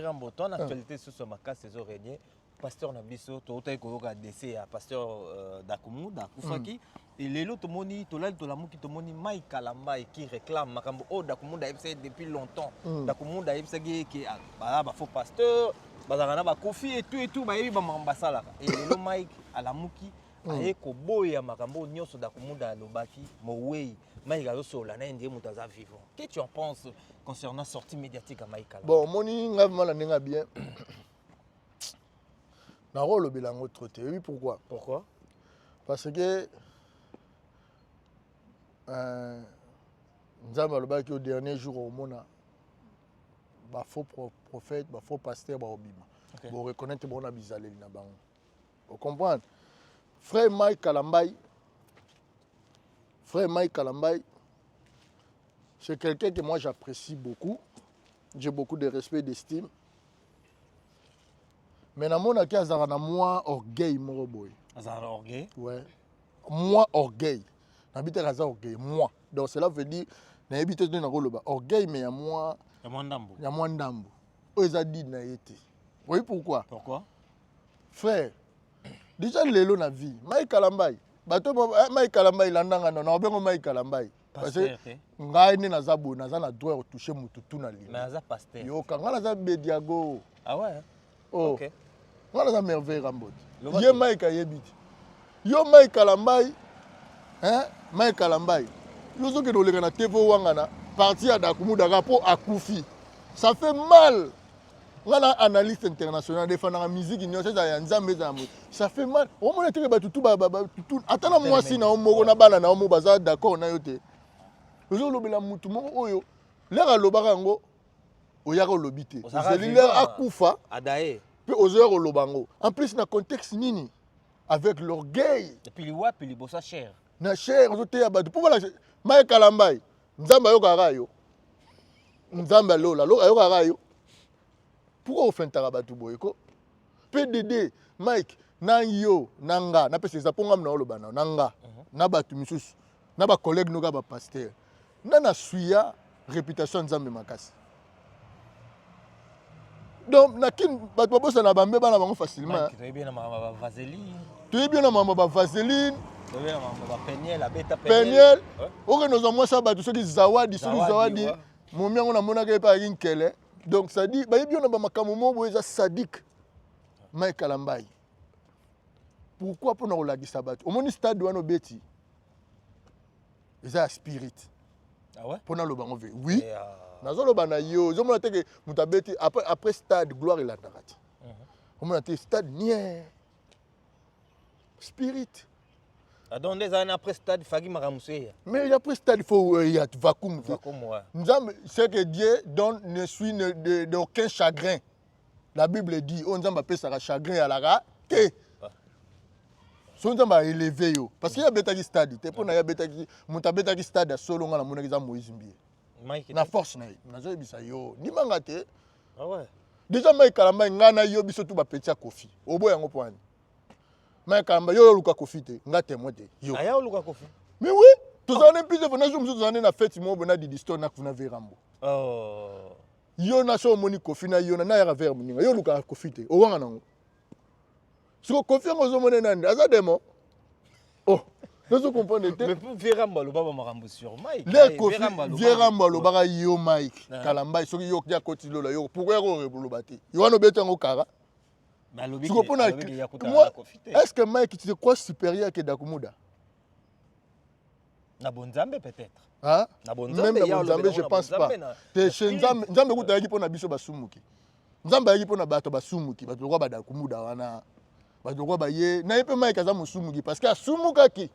Rambo, toi, en actualité, sous makasi ezo régner. Pasteur na biso, toutaki koyoka décès ya pasteur Dakumuda akufaki. Et lelo tomoni, tolali tolamuki, tomoni Mike Kalambay qui réclame makambo oyo Dakumuda ayebisaki depuis longtemps. Dakumuda ayebisaki ye ke baza ba faux pasteur, bazalaka na bakofi et tout et tout, bayebi bamakambo basalaka. Et lelo Mike alamuki, aye koboya makambo oyo nyonso Dakumuda alobaki. Mowei Mike azosolola na ye ndie moto aza vivant. Qu'est-ce que tu en penses concernant sortie médiatique ya Mike Kalambay? Bon, omoni ngai vraiment na ndenge ya bien, nakolobela yango trop te. Oyebi pourquoi? Pourquoi? Parce que Nzambe alobaki au dernier jour omona bafaux prophète, bafaux pasteur baobima. Boreconnaître bango na bizaleli na bango. Ocomprendre? Frère Mike Kalambay, frère Mike Kalambay, c'est quelqu'un que moi j'apprécie beaucoup. J'ai beaucoup de respect et d'estime, mais namonaki azalaka na mwa orgueil moko boye. Azala na orgueil? Ouais, moi orgueil nayebi te, aza orgueil moi. Donc cela veut dire, nayebi te nde nakoloba orgueil, mais ya mwa ya mwa ndambo. Ya mwa ndambo oyo eza dide na ye te. Oyebi pourquoi? Pourquoi? Frère, déjà lelo na vie, Mike Kalambay, bato Mike Kalambay landanga no na obengo Mike Kalambay parce que pasteur te. Ngai nde naza boye, naza na droit ya kotouche motu tu na lingi. Mais aza pasteur. Yoka, ngai naza bediago. Ah ouais? Oh. Ok. Ngai naza Merveille Rambot. Loba ye te. Mike ayebi te. Yo Mike Kalambay, hein? Mike Kalambay, yo ozokende koleka na TV, owangana parti ya Dakumudaka mpo akufi, ça fait mal. Nga na analyste international, defandaka musique nyonso, ezala ya Nzambe, ezala moto, ça fait mal. Omona teke bato tu tu, ata na mwasi na yo moko na bana na yo moko baza d'accord na yo te. Ozolobela mutu moko oyo lere alobaka yango, oyaka olobi te. Ozalaka ozeli lere vivant. Akufa adaye mpe ozoya koloba yango en plus na contexte nini? Avec l'orgueil. Et puis liwapi liboso ya chair. Na chair ozoteya bato mpo balakisa Mike Kalambay. Nzambe ayokaka yo, Nzambe alola ayokaka yo. Pourquoi ofentaka bato boye ko? Mpe dede Mike na yo na nga, napesa eza mpo ngam na oloba na nga na bato misusu na bacollègue noka bapasteur nga na suya réputation ya Nzambe makasi. Donc na Kini bato babosana bambe bana bango facilement. Mike, toyebi na makambo ya bavaseline. Toyebi yo na makambo ya bavaseline. Toyebi na makambo ya bapeniel, abeta. Peniel. Okende ozwa mwasi ya bato, soki Zawadi, soki Zawadi, Zawadi. Momi yango namonaki ye mpe ayaki nkele. Donc sadi bayebi yo na bamakambo moko boye eza sadique. Mike Kalambay, pourquoi? Mpona kolakisa bato. Omoni stade wana obeti eza ya spirit. Ah ouais? Mpo naloba yango ve, oui. Et nazoloba na yo, ozomona te ke moto abeti après stade, gloire elandaka te. Omona te stade nie spirit. Ah, donc nde ezala na après stade faki makambo mosusu eya. Mais après stade, il faut ya vacuum te. Vacuum, ouais. Nzambe, ce que Dieu donne ne suit d'aucun chagrin. La Bible dit oyo Nzambe apesaka, chagrin eyalaka te. So Nzambe aélevé yo parce que ye abetaki stade te. Mpo na ye abetaki, moto abetaki stade ya solo, nga namonaki eza Moïse Mbiye. Mike Na te? Force na ye, nazoyebisa yo, ndimanga te. Ah ouais? Déjà Mike Kalambay, ngai na yo, biso tu bapeti ya Kofi, oboya yango mpo ani? Mike Kalambay, yo oluka Kofi te, nga témoin te, yo. Aya oluka Kofi. Mais oui, tozala ne plusieurs fois na jour mosusu, tozala nde na fête moko boye na Didistone na kuna Verambo. Oh. Yo na so omoni Kofi na yo na nayaka vere moninga, yo olukaka Kofi te, owanga nango. Siko Kofi yango ozomona nani aza demo. Oh, nazo comprendre te. Mais pour Verambo aloba ba makambo sur Mike. Le Eh, Kofi Verambo aloba- Verambo alobaka yo Mike Ah. Kalambay, soki yo ya koti lola yo, pourquoi yako koloba te? Yo wana obeti yango kara. Mais alobi Siko mpona alobi ke ya kutana moi na Kofi te. Est ce que Mike, tu te crois supérieur que Dakumuda? Na bonzambe peut-être. Hein? Na bonzambe. Même na Ya bonzambe, alobela je ngo na pense pas. bonzambe te na chez spirit. Nzambe, Nzambe kuta ayaki mpo na biso basumuki. Nzambe ayaki mpo na bato basumuki, bato lokwa badakumuda wana, bato lokwa baye na ye. Mpe Mike aza mosumuki parce que asumukaki.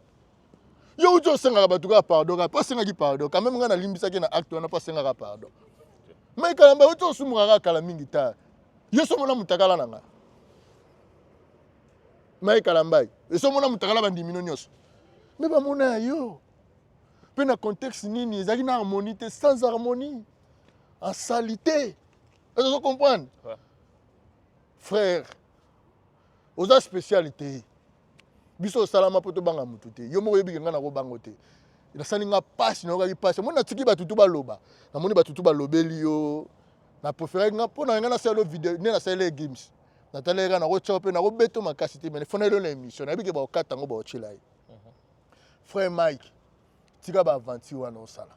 Yo uti osengaka bato kaka pardon, kaka mpo asengaki pardon quand même. Ngai nalimbisaki na acte wana mpo asengaka pardon. Mike Kalamba, uti osumuka kaka kala mingi ta. Yo so mona mutakala na nga Mike Kalambay, esomona mutakala bandimino nyonso me bamona ya yo mpe na contexte nini? Ezalaki na harmonie te, sans harmonie, en salité. Ozo comprendre? Ouais. Frère, oza spécial te. Biso osalama mpo tobanga motu te. Yo moko oyebike ngai nakobango te. Nasali nga mpasi, nayokaki mpasi. Omoni, natiki bato tu baloba, namoni bato tu balobeli yo. Na préféraki nga mpo na nga nasala yo video nde nasaleli ye Gims. Natalaki kaka nakotya mpe nakobeta makasi te, mais fona elo na émission nayebi ke bakokata yango bakotyela ye. Frère Mike, tika baaventure wana osala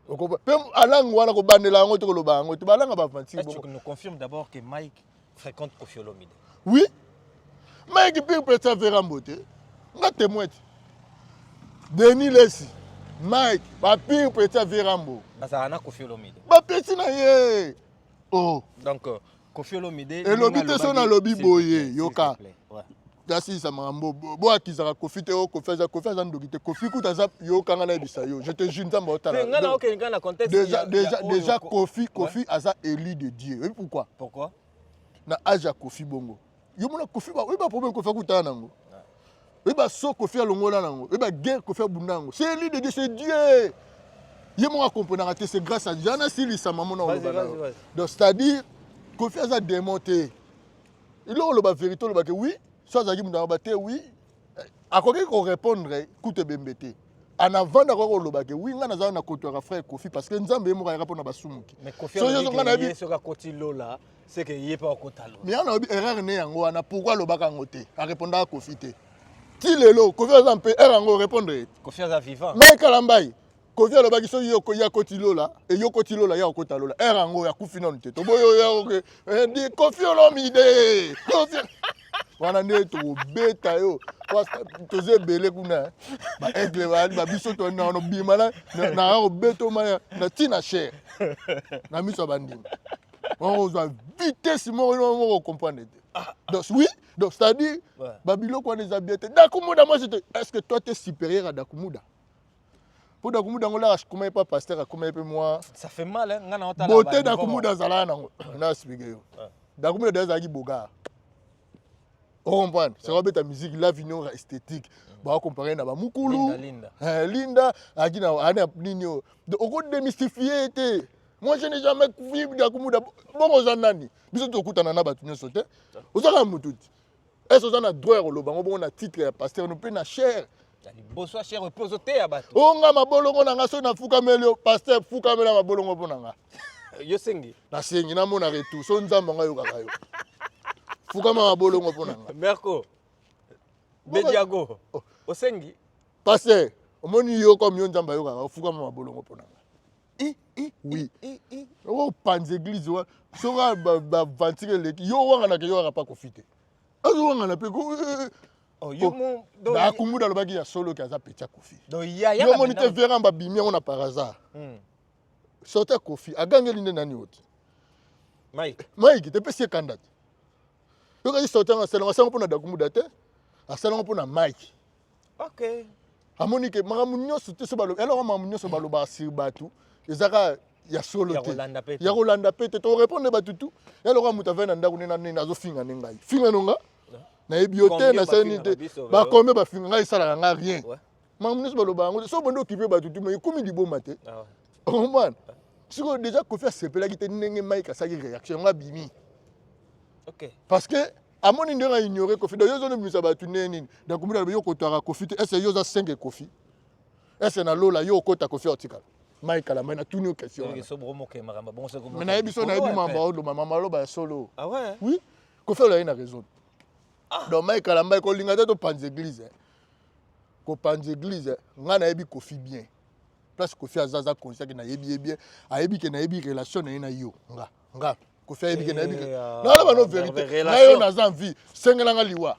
mpe alangue wana kobandela yango te, koloba yango te, balanga baaventure. Tu nous confirmes d'abord que Mike fréquente Koffi Olomide? Oui, Mike pire pesa Verambo te, nga témoin te. Denis Lesi, Mike bapire pesa Verambo. Bazala na Koffi Olomide. Bapesi na ye. Oh. Donc Koffi Olomide elobi te so nalobi boye, yoka, nasilisa makambo. Boakizaka Kofi te. O Kofi aza, Kofi aza ndoki te. Kofi kuta aza, yokanga nayebisa yo, je te jure, Nzambe aotala déjà, déjà, déjà. Kofi, Kofi aza élu de Dieu. Oyebi pourquoi? Pourquoi? Na age ya Kofi bongo, yo mona Kofi, oyebi baproblème Kofi akutana nango, oyebi baso Kofi alongola nango, oyebi baguerre Kofi abunda yango. C'est élu de Dieu, c'est Dieu. Ye moko akomprenaka te, c'est grâce à Dieu. Nasilisa mamo na oloba na yo. Donc c'est à dire Kofi aza démon te. Eloko oloba vérité, olobake oui, so azalaki moto aloba te oui, akoki korépondre kutu ebembe te. En avant akoki koloba ke oui, ngai naza na kotoyaka frère Kofi, parce que Nzambe ye moko ayaka mpona basumuki. Mais Kofi alobi soki akoti lola, c'est que ye mpe akota lola. Mais yana oyebi erreur ne yango wana. Pourquoi alobaka yango te, arépondaka Kofi te ti lelo? Kofi aza mpe erreur yango répondre ye. Kofi aza vivant. Mais Kalambai, Kofi alobaki soki ye akoti lola, e yo koti lola, ye akota lola. Erreur yango akufi nanu te. Toboyi oyo di Kofi Olomide. Kofi wana nde tokobeta yo, toza ebele kuna, baaigle bayali babiso, tonobima naka kobeta oma na ntina chere na miso ya bandimi, ozwa vitesse moko moko comprendre te. Donc oui, donc c'est à dire babiloko wana eza bien te. Dakumuda, moi je te, est ce que toi t'es supérieur à Dakumuda? Mpo Dakumuda yango laka akoma ye pa pasteur, akoma ye mpe mwa Ça fait mal, hein, nga na otala. Beauté Dakumuda azalaka nango, na explique yo. Dakumuda de azalaki bogar, ocomprendre? Saka obeta musique la vino esthétique, bakompare na bamukulu Linda azalaki na nini oyo. Donc okodémystifie te. Moi, je n'ai jamais vu Dakumuda bongo. Oza nani? Biso tokutana na bato nyonso te. Ozaka motu te. Est oza na droit ya koloba ngo bongo na titre ya pasteur no mpe na chaire? Liboso ya chaire mpe ozoteya bato. Onga mabolongo na nga, soki nafukameli yo pasteur, fukamela mabolongo mpo na nga. Yo sengi. Nasengi, namona retour. So Nzambe anga ayokaka yo, fukama mabolongo mpo na nga. Merco Bediago, oh. Osengi. Pasteur, omoni yo comme yo Nzambe ayokaka, ofukama mabolongo mpo na nga. Oui, opanza église wana soki bavantire eleki yo wanganaka, yo kaka pa Kofi te, azowangana mpe. Dakumuda alobaki ya solo ke aza petit ya Kofi. Yo omoni te Veran babimi yango na par hasard. Sorte ya Kofi agangeli nde nani oti? Mike. Mike te, pesi ekanda te. Yokaki sorte yango, asalango, asalango mpo na Dakumuda te, asalango mpo na Mike. Amoni ke makambo nyonso te so balobi, eloko makambo nyonso balobaka sur bato ezaka ya solo te, ya kolanda mpe te. Torépondre bato tu ya lokola moto avai na ndako nde nini azofinga nde ngai, finga no nga nayebi yo te, nasali nini te, bakombe bafinga ngai, esalaka nga rien. Makambo nyonso baloba yango te so bonde okipe bato tu, mais ekomi liboma te, okomprendre? Sikoyo déjà Kofi asepelaki te ndenge Mike asalaki réaction yango abimi, parce que amoni ndenge aignore Kofi. Donc yo ozonobimisa bato ndenge nini? Donc muna yo kotwaka Kofi te. Ese yo oza 5 Kofi, ese na lola yo okota Kofi otikala Mike Kalamba? Natuni yo question. Mais nayebi so, nayebi mamba oloba, mama aloba ya solo. Oui, Kofi aloyai na raison. Donc Mike Kalamba ekolinga te topanza église, kopanza église. Ngai nayebi Kofi bien. Place Kofi aza, aza conscient ke nayebi ye bien, ayebi ke nayebi relation na ye na yo. Nga Kofi ayebi ke nayebi ke naloba no vérité na yo. Naza envie, sengelanga liwa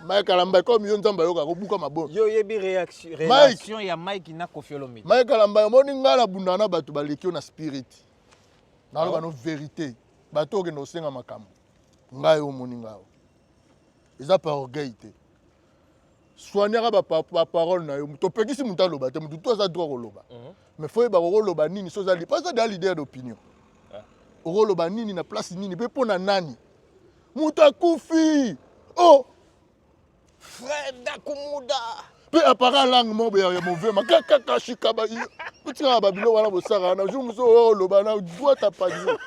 Mike Kalamba, comme yo Nzambe ayoka kobuka maboko. Yo oyebi relation ya Mike na Kofi Olomide? Mike Kalamba, omoni ngai nabundaka na bato baleki yo na spirit. Naloba no vérité, bato okende kosenga makambo ngai, omoni ngai, eza par orgueil te. Soignaka baparole na yo. Topekisi moto aloba te, motu to aza droit koloba, mais faut yebaka okoloba nini. So oza po aza deya leader d'opinion, okoloba nini, na place nini, mpe mpo na nani? Moto akufi o oh! Frère Dakumuda. Mpe apara langue moko ya movema kakaka shikaba. Otikaka babiloko wana bosaka wana. Jour mosusu oyo oloba na droite apanzi.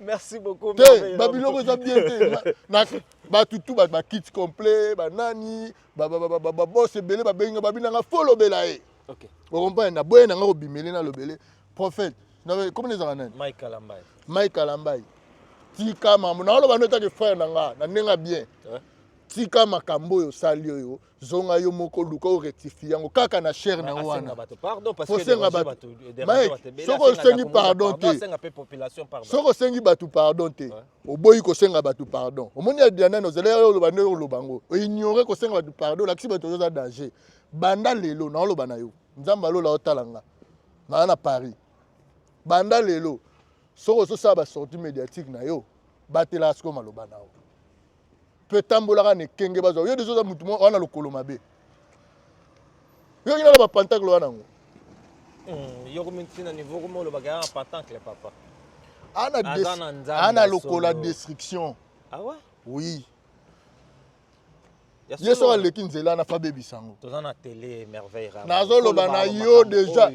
Merci beaucoup. Te, babiloko eza bien te. Bato tu bakit complet, banani, babos ebele babenga, babinanga, fo lobela ye. Okomprendre? Naboye nanga kobimele, nalobele. Prophète, comment ezalaka nani? Mike Kalambay. Mike Kalambay, tika makambo naoloba no etaki frère na nga na ndenge bien. Tika makambo oyo osali oyo, zonga yo moko, luka orectifie yango kaka na chaire na yo wana. Osenga bato, Mike, soki osengi pardon te, soki osengi bato pardon te, oboyi kosenga bato pardon, omoni ya Dianane, ozali oloba nde oloba yango, oignore kosenga bato pardon, olakisi bato oza danger. Banda lelo naoloba na yo, Nzambe alola otala nga naa na Paris. Banda lelo, soki ozosala basortie médiatique na yo, batelaka sikoyo maloba na yo mpe tambolaka na ekenge. Bazwa yo deja, oza motu wana lokolo mabe, yoki nana bapantacle wana yango. Yo komi ntina niveau komi olobaka ya pantacle, papa. Ana lokola destruction. Ah ouais? Oui, ye soki aleki nzela na fa bebisa yango. Toza na télé, Merveille. Nazoloba na yo déjà,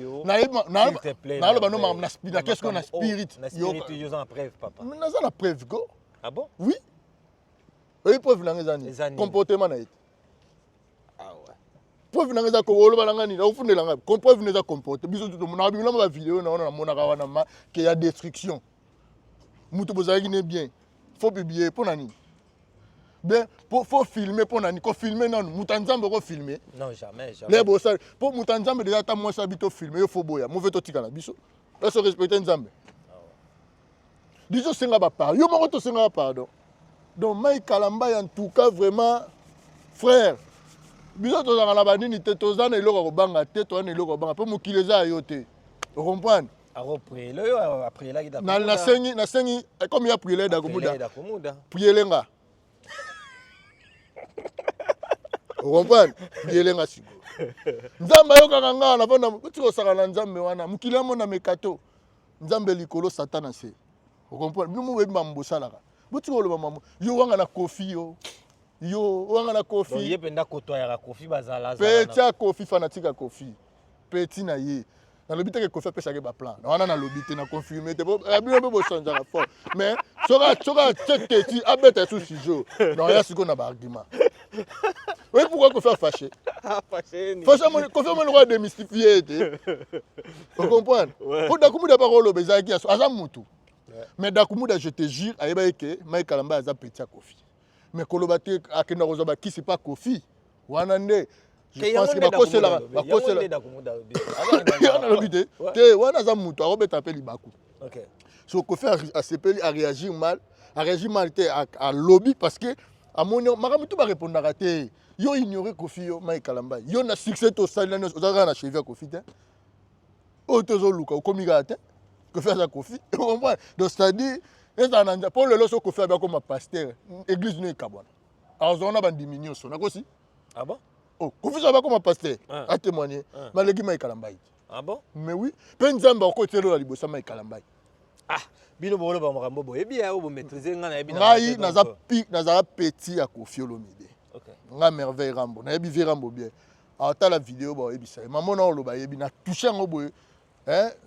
naloba no makambo na qu'est-ce que na spirit. Naza na preuve go. Ah bon? Oui, oyi preuve nanga eza nini? Comportement na ye te. Preuve nanga eza oloba nanga nini, akofundela ngai preuve no eza comporte biso tomonaka bimilama bavideo na wana, namonaka wana ma ke ya destruction. Moto bozalaki ne bien, faut publier mpo na nini? Bien, faut filmer mpo na nini? Kofilme nanu moto ya Nzambe, okofilme? Non, jamais, jamais. Le bosali mpo moto ya Nzambe deja, ata mwasi abi tofilme yo, faut boya move, totika na biso place respecte Nzambe. Biso osenga bapardon, yo moko tosengaka pardon. Donc Mike Kalambay, en tout cas vraiment frère, biso tozalaka na banini te, toza na eloko ya kobanga te, toza na eloko ya kobanga mpo mokili eza ya yo te, ocomprendre? Nasengi, nasengi comme ya priele Dakumuda, priele nga, ocomprendre? Priele nga sikoyo, Nzambe ayokaka nga navanda tika osaka na Nzambe wana. Mokili amona mekato, Nzambe likolo, Satan na se, ocomprendre? Bino mo boyebi mambo bosalaka, botika koloba mambo. Yo wanga na Kofi, yo wanga na Kofi. Ye mpenza kotoyaka Kofi bazala. Petit ya Kofi, fanatique ya Kofi, petit na ye. Nalobi teke Kofi apesaki baplan wana, nalobi te, na confirme te. Bino mpe bochangeaka fort, mais soki atie teti abeta esu sujet na oya sikoyo na baargument. Oye pourquoi Kofi afâché? Kofi amoni lokola démystifie ye te, ocomprendre? Po Dakumuda baka oloba ezalaki ya aza mutu, mais Dakumuda, je te jure, ayebaki ke Mike Kalamba aza petit ya Kofi, mais koloba te akenda kozwa bakisi pa Kofi wana nde je pense que bakoselaka, bakosela. Nalobi te te, wana aza moto akobeta mpe libaku. So Kofi asepeli, aréagir mal, aréagir mal te, alobi parce que amoni makambo tu barépondaka te. Yo ignore Kofi, yo Mike Kalamba, yo na succès tosali na nyonso, oza kaka na cheville ya Kofi te. Oyo tozoluka okomi kaka te, Kofi aza Kofi, comprendre? Donc c'est à dire ezala na mpo lelo so Kofi abi akoma pasteur, église no ekabwana, azwa na bandimi nyonso, nakosi? Ah bon? Oh, Kofi so abakoma pasteur, atémoigner, maleki Mike Kalambay. Ah bon? Mais oui, mpe Nzambe akotia elola liboso ya Mike Kalambay. Ah, bino boloba makambo boyebi ya oyo bomaîtrise, ngai nayebi. Ngai naza nazala petit ya Kofi Olomide. Ngai Merveille Rambo, nayebi vie Rambo bien. Atala video, baoyebisa ye mama na oloba, yebi na touche yango boye.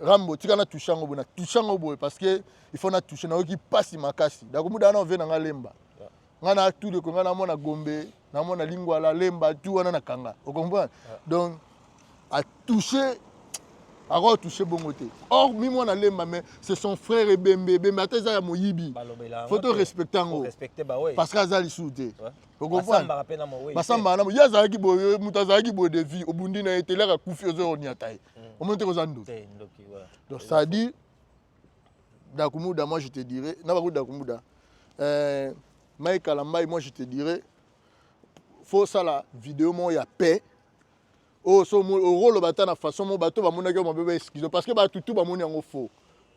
Rambo, tika na touche yango boye, na touche yango boye, parce que il faut na touche. Nayoki mpasi makasi. Dakumuda wana ove na nga lemba, ngai na tuleko, ngai namona Gombe, namona Lingwala, Lemba, tu wana na kanga, ocomprendre? Donc atouche, akotouche bongo te. Or mi mwana Lemba, mais c'est son frère. Ebembe, ebembe ata eza ya moyibi, faut to respecte yango parce que aza lisusu te, ocomprendre? Basambaka na ye, azalaki boye, moto azalaki boye de vie, obundi na ye telaka, kufi, ozo oniata ye, omoni te koza ndoki. Donc c'est à dire Dakumuda, moi je te dirais na baku Dakumuda, Mike Kalambay, moi je te dirais faut sala vidéo moko ya paix oyo so okoloba ata na façon moko bato bamonaki yo mabe, baexcuse, parce que bato tu bamoni yango faux.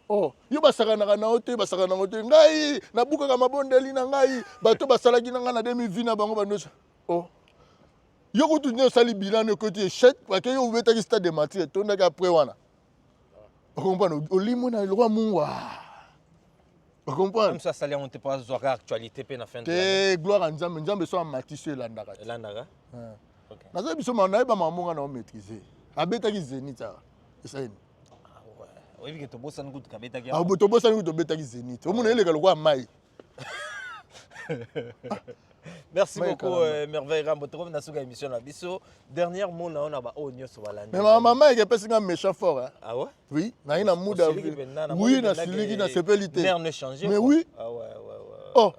Oh, yo basakanaka na yo te, basakanaka yo te. Ngai nabukaka mabondeli na ngai, bato basalaki na ngai na demi vie na bango bandoso. Oh, yo kutu nde osali bilan, ekoti échec, parce yo obetaki Stade de Martyr, etondaki. Après wana, ocomprendre, olimwe na lokwa mungwa, ocomprendre? Asali yango te mpo azwaka actualité mpe na fin. Te, gloire ya Nzambe. Nzambe so amati so elandaka te. Elandaka. Naza biso nayeba makambo nga na omaîtrise. Abetaki Zénith awa, esalemi. Oyebi ke tobosani kutu kabetaki. Tobosani kutu tobetaki Zénith. Omona eleka lokola mai. Merci Mike beaucoup, Kalamba. Merveille Rambo. Tokomi na suka émission na biso. Dernier mot na ona ba oyo nyonso balandi. Mais mama Mike epesi nga méchant fort, hein. Ah ouais? Oui, nayi na muda. Osiliki mpenza, namoni Oui, mpenza nasiliki, ke nasepeli te. Mère ne change Mais quoi. oui. Ah ouais. Oh,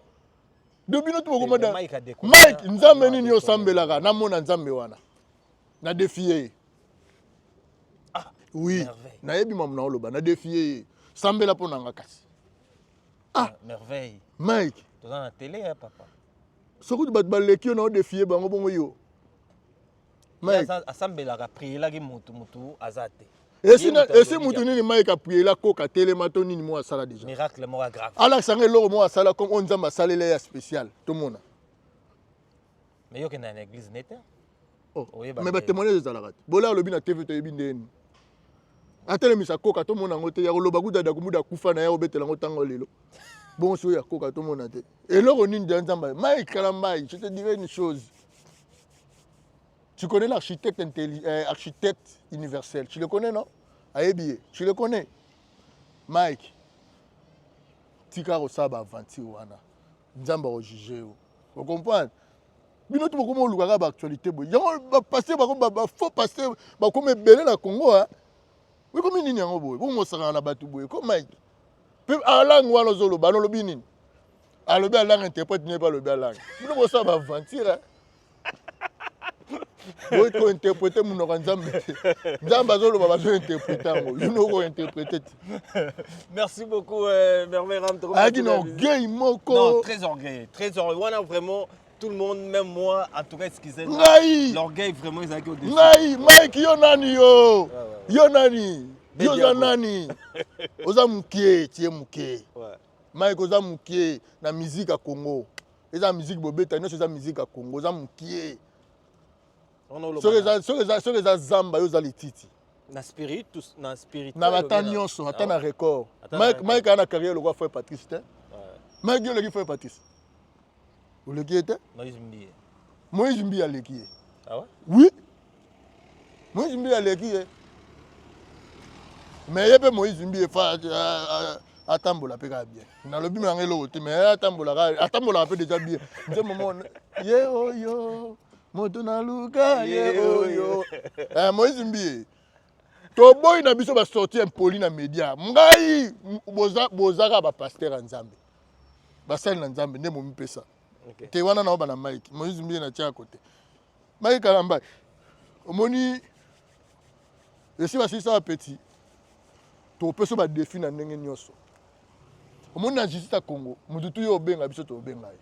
de bino to Mais bokomada. Mike a déconné, Mike, hein. Nzambe Ah, nini déconné. osambelaka? Namona Nzambe wana na défier ye. Ah, oui. Merveille. Nayebi mamu na oloba, na défier ye, sambela mpo na nga kasi. Ah, Merveille. Mike. Toza na télé, hein, papa. Soki bato baleki yo na odéfier bango bongo, yo Ye Mike. Asambelaka, prielaki motu, motu aza te. Esi Ye moto esi alobi mutu ya- nini Mike apriela koka telema to nini mo asala déjà? Miracle moko ya grave. Alakisanga eloko moko asala comme oyo Nzambe asalela ye ya spécial, tomona. Mais yo okenda na église nete. Oh, Oyeba mais nde. Batémoignage ezalaka te. Bola alobi na TV, toyebi ndeni atelemisa koka, tomona yango te. Ya koloba kuta Dakumuda akufa na ye, obetela yango ntango lelo bongo. Soki ya koka, tomona te eloko nini ya Nzambe. Mike Kalambayi, je te dirai une chose: tu connais l'architecte architecte universel, tu le connais, non? Ayebi ye, tu le connais. Mike, tika kosala baaventure wana, Nzambe akojuger yo, ocomprendre? Bino to bokoma olukaka baactualité boye, yango bapasteur bafaux pasteur bakoma ebele na Congo. Ekomi nini yango boye? Bomosakana na bato boye ko. Mike mpe alangue wana ozoloba, alobi nini? Alobi alangue, interprète ne mpe alobi alangue. Bino bosala baaventure, boyi kointerpréter monoko ya Nzambe te. Nzambe azoloba, bazointerpréter yango, bino kointerpréter te. Merci beaucoup, Merveille Ram. Ayaki na orgueil moko. Non, très orgueil, très orgueil. Wana vraiment, tout le monde, même moi, en tout cas, excusez. Ngai. L'orgueil, vraiment, ils ont au-dessus. Ngai Mike, yo nani yo? Ouais. Yo nani yo? Oza Bediako. nani? Oza mokie, tie moke. Mike, oza mokie na musique ya Congo. Eza musique bobeta nyonso, eza musique ya Congo, oza mokie. On a Soki eza zamba, yo oza lititi. Na spirit, tous, na spirit. Na bata nyonso, ata na record. Ata na Mike, record. Mike aa na carrière lokwa frère Patrice te. Mike, yo oleki frère Patrice? Oleki ye te. Moïse Mbiye. Moïse Mbiye aleki ye. Ah ouais? Oui, Moïse Mbiye aleki ye. Mais ye mpe Moïse Mbiye fa atambola mpe kaka bien. Nalobi nanga eloko te, mais atambolaka, atambolaka mpe déjà bien. Nzembo mo ye oyo moto naluka ye Ye oyo. Eh, Moïse Mbiye, toboyi na biso basortie impoli na média. Ngai boza kaka bapasteur ya Nzambe, basali na Nzambe nde momipesa te wana. Na bana Mike, Moïse Mbiye na tia kote. Mike Kalamba, omoni esi basilisa bapeti, topesa badéfi na ndenge nyonso. Omoni na justice ya Congo, motu tu yo obenga biso, tobenga ye.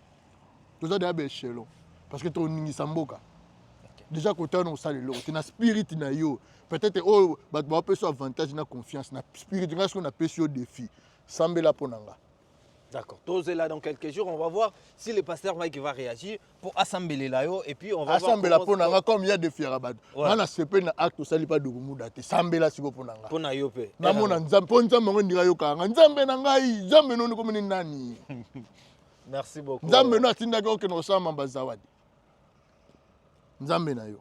Toza deya baéchelon parce que toningisa mboka déjà. Kotana kosala eloko te na spirit na yo, peut-être oyo bato bapesa avantage na confiance na spirit. Ngai soki napesi yo défi, sambela mpo na nga. D'accord. Tous là dans quelques jours, on va voir si le pasteur Mike va réagir pour assembler là et puis on va voir. Asambela mpo na nga comme ya défi ya bato. Nga nasepeli na acte osali mpa Dokumuda te. Sambela siko mpo na nga. Mpo na yo pe. Namona Nzambe, mpo Nzambe yango ndinga yokaka nga. Nzambe na ngai, Nzambe noni komini nani? Merci beaucoup. Nzambe no atindaki okende kosala mamba zawadi, Nzambe na yo.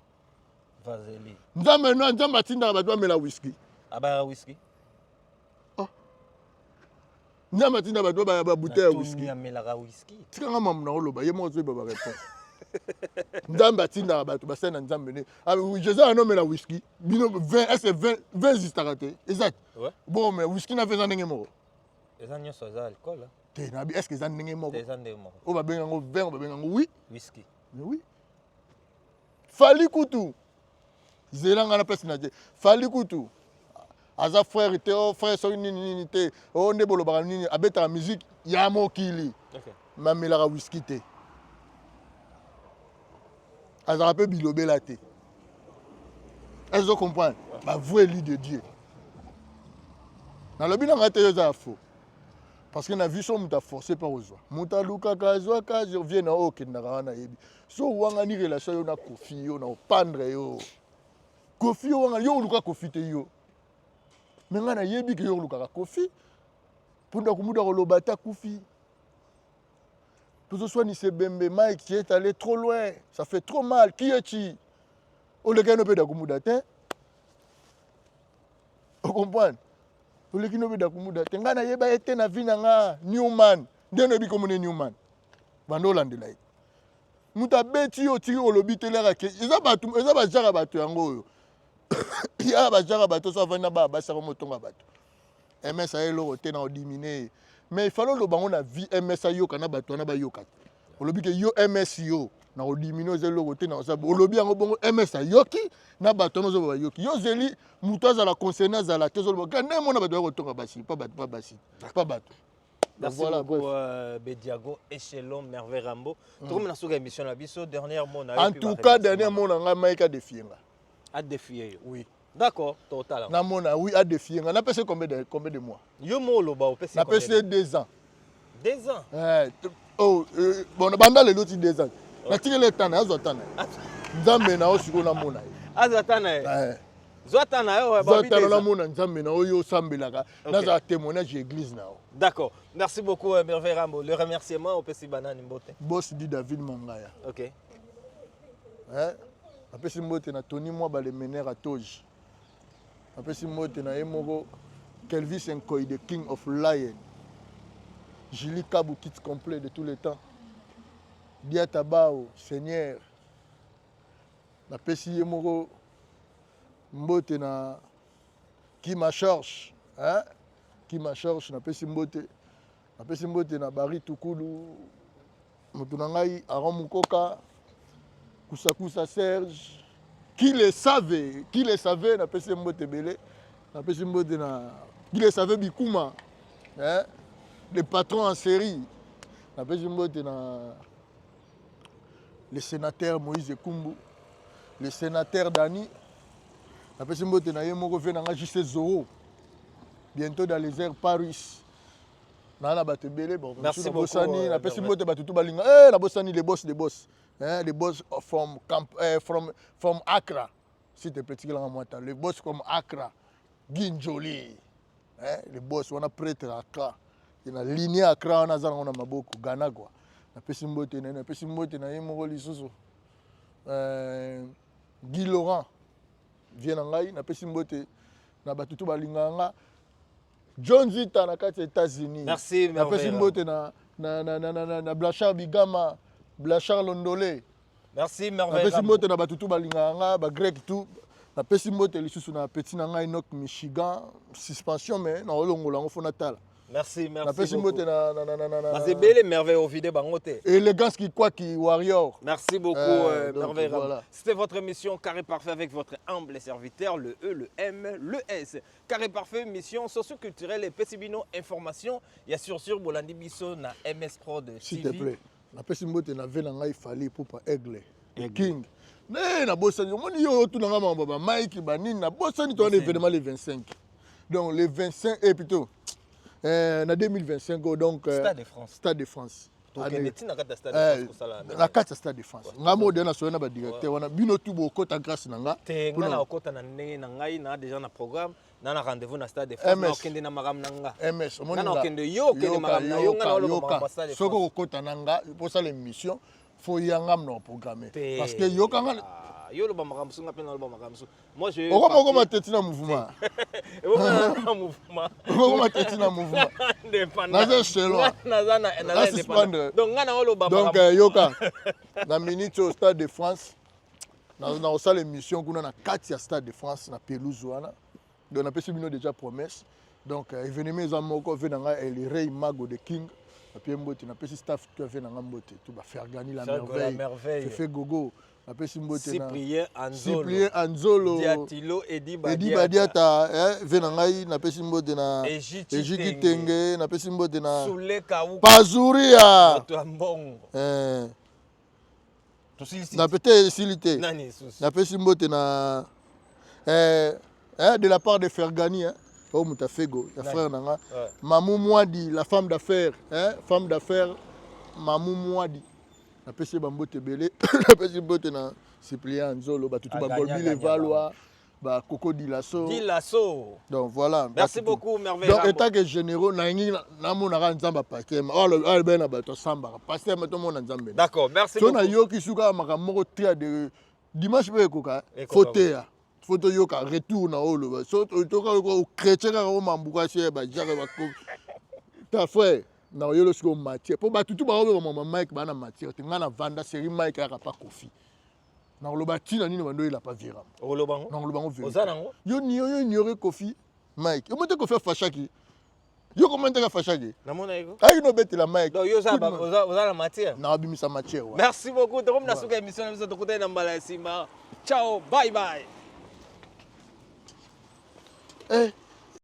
Vazeli. Nzambe no, Nzambe atindaka bato bamela whisky? Abaya whisky. Nzambe atinda bato babaya babouteille ya whisky? Amelaka whisky. Tikanga mamu na oloba, ye moko azoyeba baréponse. Nzambe atindaka bato basali na Nzambe nde. Ah, Jésus anomela whisky, bino vin ese vin existaka te, eza te? Ouais. Bon, mais whisky na vin eza ndenge moko? Eza nyonso eza alcool, hein. Te, nabi est ce que eza ndenge moko? Eza ndenge moko. Oyo babenga yango vin, oyo babenga yango wi Whisky. Mais oui, Fally kutu, zela nga na place na te. Fally kutu aza frère te, o frère soki nini nini te, o nde bolobaka nini, abetaka musique ya mokili. Mais amelaka whisky te, azalaka mpe bilobela te. Ezo comprendre bavrai élu de Dieu. Nalobi na ngai te, yo eza ya faux, parce que na vie so moto aforce mpa kozwa, moto alukaka azwaka. Vie na oyo okendaka wana, yebi so owangani relation yo na Kofi, yo na opandre yo Kofi, yo wanga yo oluka Kofi te yo. Me ngai nayebi ke yo olukaka Kofi mpo ndako mutu akoloba ata akufi, tozoswanisa ebembe. Mike, tu es allé trop loin, ça fait trop mal. Qui es-tu? Olekaki no mpe Dakumuda te, ocomprendre? Oleki no mpe Dakumuda te. Ngai nayeba ye te na vie na nga. Newman nde noyebi komona Newman, bando olandela ye. Moto abeti yo, otiki olobi te lere ake. Eza bato, eza bajara bato yango oyo. Ya bajara bato so avandi na bana basi yango motonga bato. MS aye eloko te na odimine ye. Mais il fallait oloba yango na vie MS ayoka na bato wana bayoka te. Olobi ke yo MS yo na odimine oza eloko te na oza olobi yango bongo MS ayoki na bato wana ozoba bayoki. Yo ozeli moto azala concerné azala te ozoloba ka ndenge mona bato ya kotonga basi pa bato pa basi pa bato. Merci voilà, beaucoup Bediago Echelon Merveille Rambo. Tokomi na suka émission na biso dernier mot na En tout cas dernier mot na ngai Mike a défier nga. A défier yo. Oui. D'accord, totala. Namona oui a défier nga. Napesi combien de mois? Yo mo oloba opesi. Napesi 2 ans. 2 ans. Eh, oh, bon banda lelo ti 2 ans. Natikeli etana, azwa tana. Nzambe na yo sikoyo namona ye. Azwa tana ye. Eh. Zwa tana yo. Zwa tana namona Nzambe na oyo osambelaka. Nazala témoignage ya église na yo. D'accord. Merci beaucoup Merveille Rambo. Le remerciement opesi banani mbote. Boss dit David Mangaya. OK. Eh, apesi mbote na Tony Mwaba le meneur à Toge. Apesi mbote na ye moko Kelvis Nkoy the King of Lion. Julie Kabou kit complet de tous les temps. Diata Bao Seigneur. Napesi ye moko mbote na Kima Church, hein? Kima Church napesi mbote. Napesi mbote na Barry Tukulu, moto na ngai Aaron Mukoka, Kusakusa Serge, qui le savait, qui le savait, napesi mbote ebele. Napesi mbote na qui le savait Bikuma, hein? Le patron en série. Napesi mbote na le sénateur Moïse Ekumbu, le sénateur Dani. Napesi mbote na ye moko vie na nga JC Zoro. Bientôt dans les airs Paris. Na bato ebele bon Merci beaucoup, nabosani napesi mbote bato tu balinga eh nabosani les boss des boss, hein, les boss from camp, eh, from Accra, s'il te plaît, tikelanga mwata le boss from Accra Ginjoli, hein, le boss wana prêtre Accra na ligne Accra wana aza nango na maboko Ghana quoi. Napesi mbote na ye, napesi mbote na ye moko lisusu Guy Laurent vie na ngai. Napesi mbote na bato tu balingaka nga John Zita na kati ya États-Unis. Merci Napesi mbote na Blanchard Bigama, Blanchard Londolé. Merci Merveille. Napesi mbote na bato tu balingaka nga bagrec tu. Napesi mbote lisusu na petit na ngai Enoch Michigan suspension mais na olongola yango fo natala. Merci, merci. Napesi mbote na Bazebele Merveille ovide bango te. Élégance Kikwaki Warrior. Merci beaucoup Donc, Merveille Rambo. Voilà. C'était votre émission Carré Parfait avec votre humble serviteur, le E, le M, le S. Carré Parfait, mission socio-culturelle et Pesibino information. Il y a sur sur Bolandi Biso na MS Prod S'il te TV. plaît. Napesi mbote na ve na ngai Fally Ipupa Aigle. Aigle. King. Ne nabosani omoni yo otuna nga makambo ba Mike banini nabosani towana événement le 25. Donc le 25 et plutôt na 2025 oyo, donc Stade de France. Stade de France. Tokende ntina kati ya Stade de France kosala Na kati ya Stade de France nga mo deya nasoya na badirecteur wana bino tu bokota grâce na nga. Te nga na okota na ndenge na ngai na déjà na programme na rendez-vous na Stade de France. MS. Na okende na makambo na nga. MS omoni Nga na nga. okende yo okende Yoka, makambo na yo nga na yoka, oloba yoka. makambo ya Stade de Soki France. okokota na nga mposala émission fo yanga na programme Te. parce que yoka nga. Ah, yo oloba makambo mosusu nga mpe naloba makambo mosusu. Moi je Okoma okoma teti na mouvement. Okoma na mouvement. Okoma teti na mouvement. Indépendant. Naza chelon. Nga naza na naza Na indépendant. suspendre. Donc nga na oloba Donc makambo. Yoka na minute au Stade de France na kosala émission kuna na kati ya Stade de France na pelouse wana. Donc napesi bino déjà promesse. Donc événement eza moko ve na ngai El Rey Mago de King napie mbote napesi staff tu ave na ngai mbote tu bafergani la Fergo la merveille merveille. Fefe Gogo napesi mbote na Cyprien Anzolo. Cyprien Anzolo. Diatilo Edi Edi Badiata ve na ngai napesi mbote na Eji Eji Kitenge. Kitenge napesi mbote na Soule Kauka. Pazuria. Moto ya mbongo. Tosilisi. Na pete esili te. Nani lisusu? Napesi mbote na de la part de Fergani, hein, oyo moto afego ya Nani? frère na nga. Ouais. Mamou Mwadi la femme d'affaires, hein, femme d'affaires Mamou Mwadi napesi ye bambote ebele. Napesi mbote na Cyprien Nzolo bato tu Aganya, bagolbi aganya levalwa bakoko dilaso. Dilaso. Donc voilà. Merci Bato tu. beaucoup Merveille Donc Rambo. étant que généraux nalingi namonaka Nzambe apaster oyo na bato asambaka paster me tomona Nzambe. D'accord, merci So beaucoup. nayoki suka makambo moko tia de dimanche mpe ekoka. Ekoka, Fo teya fo toyoka retour na oyo oloba so toka chrétien kaka o mambuka se bajacques ta frère. Nakoyelo sikoyo matière mpo bato tu baobeba mama Mike baa na matière te. Ngai navanda série Mike ayaka pa Kofi, nakoloba ntina nini bando oyela pa Viram. Okoloba ngo? Nakoloba ngo vérité. Oza nango. Yo yo ignore Kofi Mike, yo mote Kofi afashaki yo, koma ntaka afashaki. Namona yeko. Ayaki nobetela Mike. Donc yo oza na matière. Nakobimisa matière wa. Merci beaucoup. Tokomi na suka émission na biso. Tokutani na mbala ya nsima. Ciao, bye bye. Eh.